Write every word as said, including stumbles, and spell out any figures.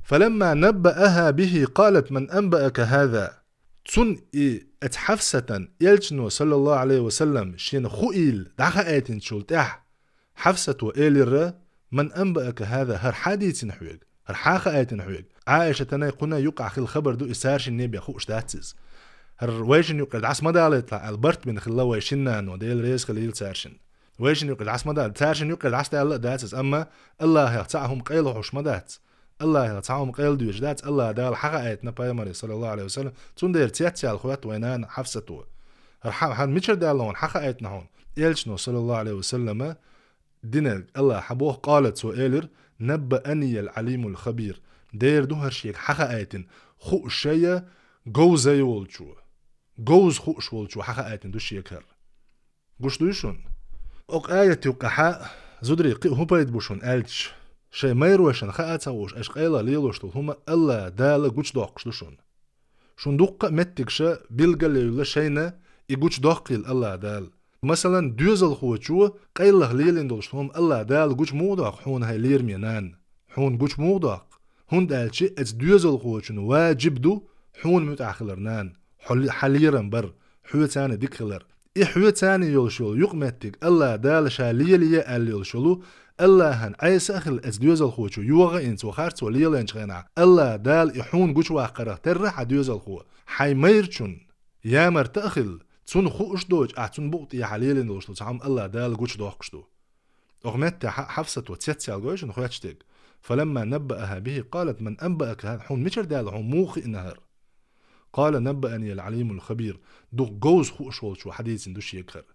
فلما نبأها به قالت: من أنبأك هذا؟ Цунна и, эцу Хьафсатан, Элчано, саллаллаху Ӏалайхи ва саллам, шена хуийла дӀахаийтинчул тӀаьхьа, Хьафсато элира: من أنبأك هذا؟ ХӀара хьан дийцина хьоьга? ХӀара хьан хаийтина хьоьга? Ӏаишатанай кхунай юкъахь хилла хабар ду, и цаьршинна бен хууш дац иза. ХӀара вайшинна юкъара дӀаса ма далийталахь аьлла барт бина хилла вай шиннано, Дела реза хуьлийла цаьршинна. Вайшинна юкъара дӀаса ма дала, цаьршинна юкъара дӀаса даьлла а дац иза, амма Аллахьах цхьа а хӀума къайла хууш ма дац. Аллахьах цхьа а хӀума къайла доьжуш дац, Аллахь Дала хьахаийтина пайхамаре, саллаллаху Ӏалайхи ва саллам, цундела цецъяьлла хоьтту вай нана Хьафсато. ХӀара хьан, хӀара мичара даьлла хьуна, хьан хаийтина хьуна? Элчано, саллаллаху Ӏалайхи ва саллама, динарг Аллахь хьан боху, къала, цо элира: نبأني العليم الخبير. Дера ду хӀара шега хьан хаийтина, хууш шайна говза волчо, говза хууш волчо хьан хаийтина ду шега хӀара. Гуш дуй шуна? Окху аят юккъехь зударий кхин а хӀун пайда бу шуна аьлча, шайн майрошна хаа ца хууш, аша къайлаха лелош долу хӀума Аллахь Дала гучудоккхуш ду шуна. Шуна дуккха а меттигаш билгал а йолуш шайна и гучудоккхийла Аллахь Дала. Масалан, доьзалхочо къайлаха лелийна долуш долу хӀума Аллахь Дала гучу муха доккху хьуна, хьайн лераме нана? Хьуна гучу муха доккху? ХӀунда аьлча оцу доьзалхочун ваджиб ду хьуна муьтӀахь хилар, нана. Хьо-, хьан лерам бар, хьоьца царна дика хилар. И хьоьца царна йолуш йолу юкъаметтиг Аллахь Дала ша лелае аьлла йолуш йолу, Аллахьан Ӏеса а хилла оцу доьзалхочо йогӀу а йина, цо харцо лелайначу хенахь, Аллахь Дала и хьуна гучуваккхарх терра хьан доьзалхо, хьайн майрачун ямарта а хилла, цунна хууш доцуш, ахь цунна букъа тӀехьа лелийна долуш долу цхьа хӀума Аллахь Дала гучудоккхуш ду. Окху меттехь Хьафсато цецъяьлла гой шуна хоьттуш дерг. فلما نبأها به قالت: من أنبأك هذا؟ Хьуна мичара даьлла, хьуна муха хиъна хӀара? قال: نبأني العليم الخبير. Дукха говза хууш волчо хьан дийцина ду шега хӀара.